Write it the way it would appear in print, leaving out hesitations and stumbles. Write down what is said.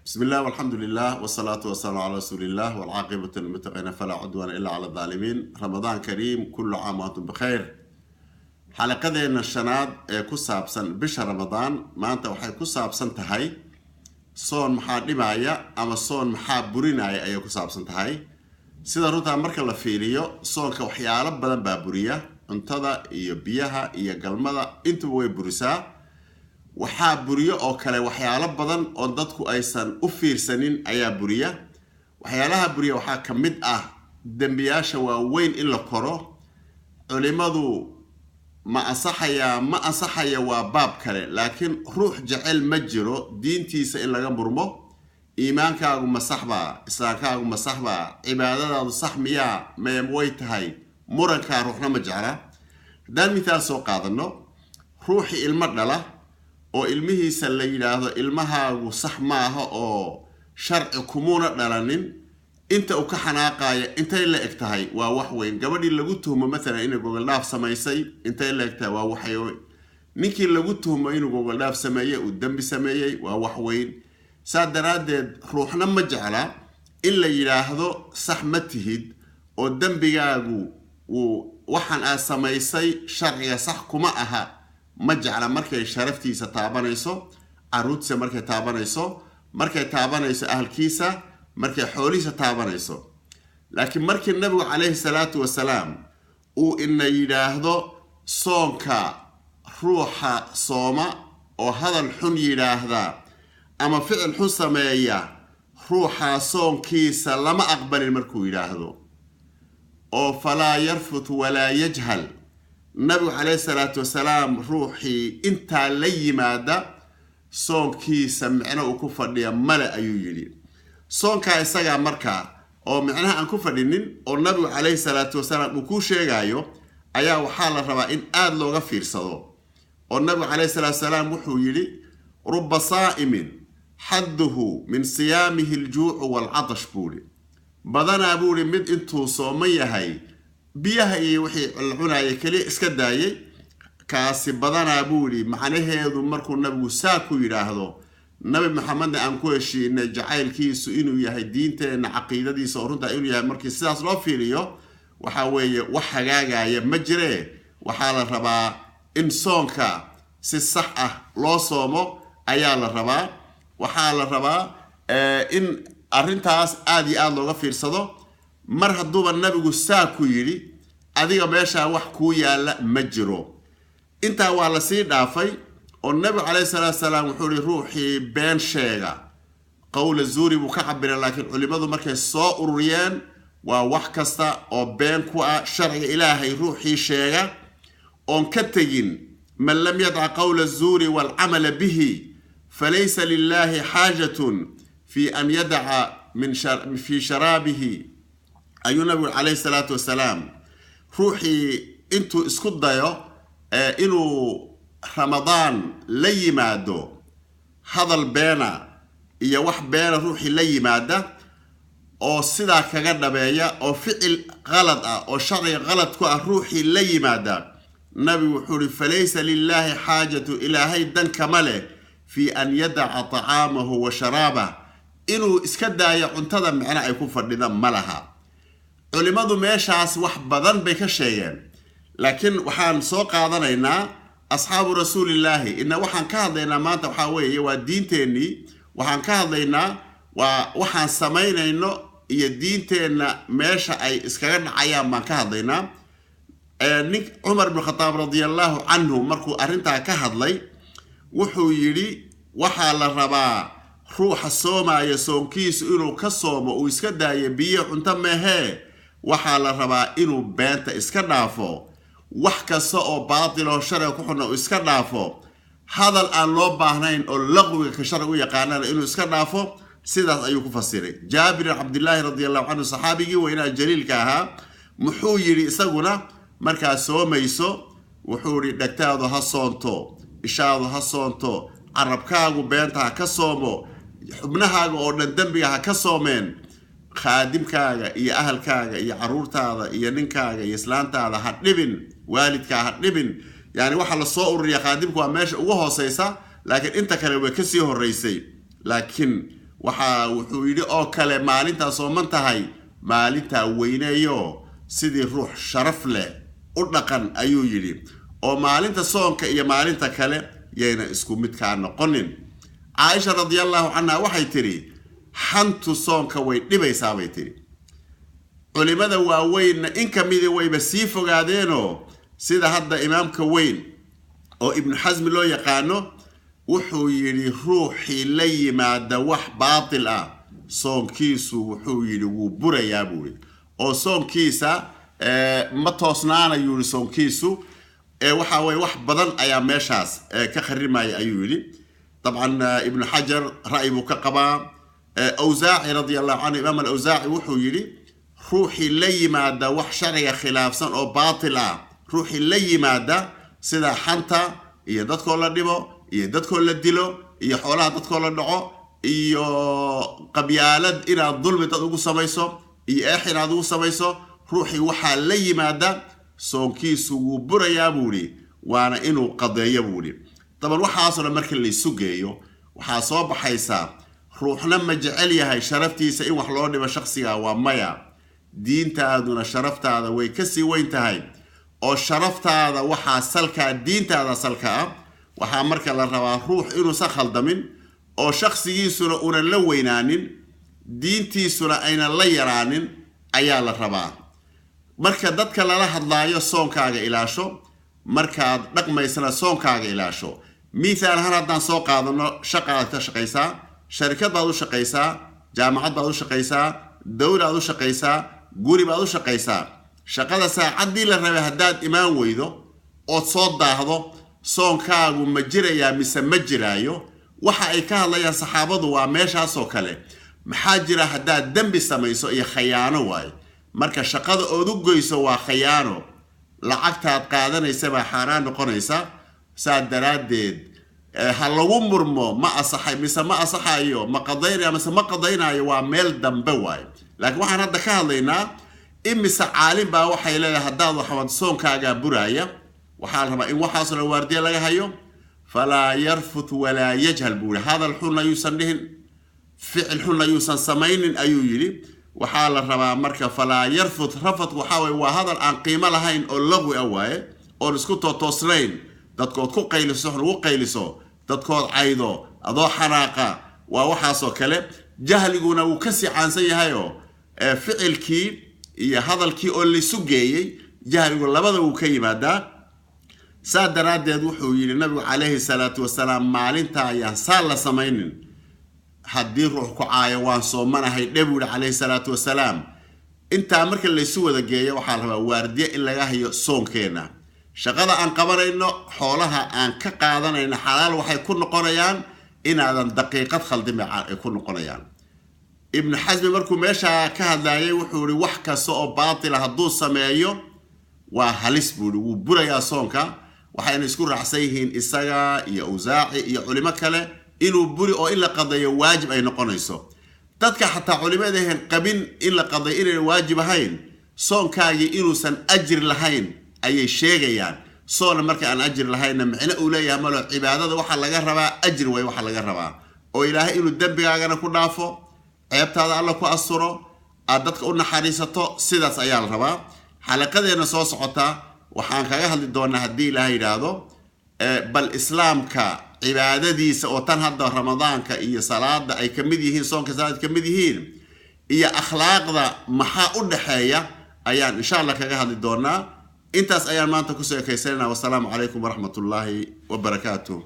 بسم الله والحمد لله والصلاة والسلام على رسول الله والعاقبة للمتقين فلا عدوان إلا على الظالمين. رمضان كريم، كل عام وأنتم بخير. Xalaqadeena shanaad ee ku saabsan bisha Ramadaan maanta waxay ku saabsan tahay soon maxaa dhimaya ama soon maxaa burinaya ayay ku saabsan tahay. Sida runtaa marka la fiiriyo, soonka waxyaalo badan baa buriya. Cuntada iyo biyaha iyo galmada intuba way burisaa. Waxaa buriyo oo kale waxyaalo badan oo dadku aysan u fiirsanin ayaa buriya. Waxyaalaha buriya waxaa ka mid ah dembiyaasha waaweyn in la koro. Culimadu ma ansaxayaa ma ansaxaya waa baab kale, laakiin ruux jecel ma jiro diintiisa in laga murmo. Iimaankaagu ma saxbaa? Islaamkaagu ma saxbaa? Cibaadadaadu sax miyaa? Mee way tahay? Murankaa ruuxna ma jecla. Haddaan mithaal soo qaadano, ruuxii ilmo dhala oo ilmihiisa la yidhaahdo ilmahaagu sax maaha oo sharci kumuuna dhalanin, inta uu ka xanaaqaaya intay la eg tahay waa wax weyn. Gabadhii lagu tuhmo matalan inay gogoldhaaf samaysay, intay la eg tahay waa wax weyn. Ninkii lagu tuhmo inuu gogoldhaaf sameeyey, uu dembi sameeyey, waa wax weyn. Saa daraaddeed ruuxna ma jecla in la yidhaahdo sax ma tihid oo dembigaagu wuu waxaan aad samaysay sharciga sax kuma aha. Ma jecla markay sharaftiisa taabanayso, caruurtiisa markay taabanayso, markay taabanayso ahalkiisa, markay xoolihiisa taabanayso. Laakiin markii Nabigu calayhi salaatu wasalaam uu ina yidhaahdo soonka ruuxa sooma oo hadal xun yidhaahda ama ficil xun sameeya, ruuxa soonkiisa lama aqbalin markuu yidhaahdo, oo falaa yarfut walaa yajhal, Nabigu calayhi salaatu wasalaam ruuxii intaa la yimaada soonkiisa micno uu ku fadhiya male ayuu yidhi. Soonkaa isagaa markaa oo micnaha aan ku fadhinin oo Nabigu calayhi salaatu wasalaam uu kuu sheegayo ayaa waxaa la rabaa in aada looga fiirsado. Oo Nabigu calayhi salaatu wasalaam wuxuu yidhi: ruba saa'imin xadduhu min siyaamihi aljuucu waalcatash buu ihi. Badanaa buu ihi mid intuu sooman yahay biyaha iyo wixii la cunaayay keliya iska daayay, kaasi badanaa buu yidhi. Macnaheedu markuu Nabigu saa ku yidhaahdo, Nabi Maxamedna aan ku heshiinay jacaylkiisu inuu yahay diinteenna caqiidadiisa oo runtaa inuu yahay, markii sidaas loo fiiriyo waxaa weeye wax hagaagaya ma jiree. Waxaa la rabaa in soonka si sax ah loo soomo ayaa la rabaa. Waxaa la rabaa in arrintaas aada iyo aada looga fiirsado. Mar hadduuba Nabigu saa ku yidhi, adiga meeshaa wax kuu yaalla ma jiro. Intaa waa lasii dhaafay oo Nabigu calayhi salaatu salaam wuxuu ihi ruuxii been sheega, qowla zuuri buu ka cabiray, laakiin culimmadu markay soo ururiyeen waa wax kasta oo been ku ah sharciga Ilaahay ruuxii sheega oon ka tegin. Man lam yadca qowla zuuri waalcamala bihi falaysa lilahi xaajatun fi an yadaca min fii sharaabihi ayuu Nabigu calayhi salaatu wasalaam. Ruuxii intuu isku dayo inuu Ramadaan la yimaado hadal beena iyo wax beena, ruuxii la yimaada oo sidaa kaga dhabeeya oo ficil qalad ah oo sharciga qalad ku ah ruuxii la yimaada, Nabigu wuxuu uhi: falaysa lilaahi xaajatu, Ilaahay dan kama leh, fii an yadaca tacaamahu wa sharaabah, inuu iska daayo cuntada micno ay ku fadhida ma laha. Culimmadu meeshaas wax badan bay ka sheegeen, laakiin waxaan soo qaadanaynaa asxaabu rasuulillaahi. Ina waxaan ka hadlaynaa maanta waxaa weeye waa diinteennii. Waxaan ka hadlaynaa waa waxaan samaynayno iyo diinteenna meesha ay iskaga dhacayaan baan ka hadlaynaa. Nin Cumar ibnu Khataab radiallahu canhu markuu arrintaa ka hadlay wuxuu yidhi: waxaa la rabaa ruuxa soomaya soonkiisu inuu ka soomo uu iska daayo biyo cunto meehee, waxaa la rabaa inuu beenta iska dhaafo, wax kasta oo baatil oo sharciga ku xunna uu iska dhaafo, hadal aan loo baahnayn oo laqwiga ka sharciga u yaqaanana inuu iska dhaafo. Sidaas ayuu ku fasiray. Jaabir Cabdillaahi radiallahu canhu, saxaabigii weynaa jaliilka ahaa, muxuu yidhi isaguna? Markaad soomayso, wuxuu yidhi, dhegtaadu ha soonto, ishaadu ha soonto, carabkaagu beenta ha ka soomo, xubnahaaga oo dhan dembiga ha ka soomeen, khaadimkaaga iyo ahalkaaga iyo caruurtaada iyo ninkaaga iyo islaantaada ha dhibin, waalidkaa ha dhibin. Yani waxaa lasoo ururiya khaadimku waa meesha ugu hooseysa, laakiin inta kale way kasii horeysay. Laakiin Waxa wuxuu yidhi oo kale, maalintaa sooman tahay maalintaa weyneeyo, sidii ruux sharaf leh u dhaqan ayuu yidhi, oo maalinta soonka iyo maalinta kale yayna isku midkaa noqonin. Caaisha radiallahu canha waxay tidhi, xantu soonka way dhibaysaa bay tidhi. Culimada waaweynna in ka midii wayba sii fogaadeenoo, sida hadda imaamka weyn oo Ibnu Xasmi loo yaqaano, wuxuu yidhi ruuxii la yimaada wax baatil ah soonkiisu wuxuu yidhi wuu burayaa buu yidhi, oo soonkiisa ma toosnaanayuu yidhi soonkiisu. Waxa weye wax badan ayaa meeshaas ka kharimaya ayuu yidhi. Dabcan Ibnu Xajar ra'yi buu ka qabaa. Awsaaci radia allahu canhu, imaam Alawsaaci wuxuu yidhi ruuxii la yimaada wax sharciga khilaafsan oo baatil ah, ruuxii la yimaada sida xanta iyo dadkoo la dhibo iyo dadkoo la dilo iyo xoolaha dadkoo la dhaco iyo qabyaalad inaad dulmi dad ugu samayso iyo eex inaad ugu samayso, ruuxii waxaa la yimaada soonkiisu wuu burayaa buu idhi, waana inuu qadeeyo buu idhi. Daban waxaasoo dhan marka laysu geeyo waxaa soo baxaysaa, ruuxna ma jecel yahay sharaftiisa in wax loo dhibo shaksiga? Waa maya. Diintaaduna sharaftaada way kasii weyn tahay, oo sharaftaada waxaa salkaa diintaada salka ah. Waxaa marka la rabaa ruux inuusan khaldamin, oo shaksigiisuna unan la weynaanin, diintiisuna aynan la yaraanin ayaa la rabaa. Marka dadka lala hadlaayo, soonkaaga ilaasho, markaad dhaqmaysana soonkaaga ilaasho. Mithaal ahaan haddaan soo qaadano, shaqaad ka shaqaysaa, sharikad baad u shaqaysaa, jaamacad baad u shaqaysaa, dowlaad u shaqaysaa, guri baad u shaqaysaa. Shaqada saacaddii la rabay haddaad imaan weydo ood soo daahdo, soonkaagu ma jirayaa mise ma jiraayo? Waxa ay ka hadlayaan saxaabadu waa meeshaasoo kale. Maxaa jira haddaad dembi samayso iyo khayaano waaye? Marka shaqada ood u goyso waa khayaano, lacagtaad qaadanaysa baa xaaraan noqonaysa. Saa daraaddeed ha lagu murmo ma asaxay mise ma asaxayo, ma qadaynaya mise ma qadaynaayo, waa meel dambe waaye. Laakiin waxaan hadda ka hadlaynaa imise caalim baa waxay leedahay haddaad waxwad soonkaagaa buraaya. Waxaa la rabaa in waxaasoo dhan waardiya laga hayo. Falaa yarfut walaa yajhal buu yihi, hadal xun ayuusan dhihin, ficil xun ayuusan samaynin ayuu yidhi. Waxaa la rabaa marka falaa yarfut, rafadku waxaa waye waa hadal aan qiimo lahayn oo laqwi ah waaye, oon isku tootoosnayn, dadkood ku qayliso, xun ugu qayliso, dadkood caydo adoo xanaaqa, waa waxaasoo kale. Jahliguna wuu kasii caansan yahayoo ficilkii iyo hadalkii oo laysu geeyey, jahligu labada wuu ka yimaadaa. Saa daraaddeed wuxuu yidhi nabigu calayhi salaatu wasalaam, maalinta ayaan saa la samaynin. Haddii ruux ku caayo waan soomanahay dhe buu yihi calayhi salaatu wasalaam. Intaa marka laysu wada geeyo waxaa la rabaa waardiye in laga hayo soonkeenna. Shaqada aan qabanayno, xoolaha aan ka qaadanayno xalaal waxay ku noqonayaan inaadan daqiiqad khaldin bay ay ku noqonayaan. Ibnu Xasmi markuu meeshaa ka hadlaayay wuxuu yihi wax kasta oo baatila hadduu sameeyo waa halis buu yihi, wuu burayaa soonka. Waxayna isku raacsan yihiin isaga iyo Awsaaci iyo culimo kale inuu buri oo in la qadeeyo waajib ay noqonayso. Dadka xataa culimadahen qabin in la qadeeyo inayna waajib ahayn, soonkaagii inuusan ajir lahayn ayay sheegayaan. Soonna marka aan ajir lahaynna micno uu leeyahay malo. Cibaadada waxaa laga rabaa ajir way, waxaa laga rabaa oo Ilaahay inuu dembigaagana ku dhaafo, ceebtaada Alla ku asturo, aad dadka u naxariisato, sidaas ayaa la rabaa. Xalaqadeenna soo socota waxaan kaga hadli doonaa haddii Ilaahay yidhaahdo bal islaamka cibaadadiisa oo tan hadda Ramadaanka iyo salaada ay ka mid yihiin, soonka salaada ka mid yihiin, iyo akhlaaqda maxaa u dhexeeya ayaan insha Allah kaga hadli doonaa. Intaas ayaan maanta kusoo ekaysanayna. Wasalaamu calaykum waraxmatullaahi wabarakaatuh.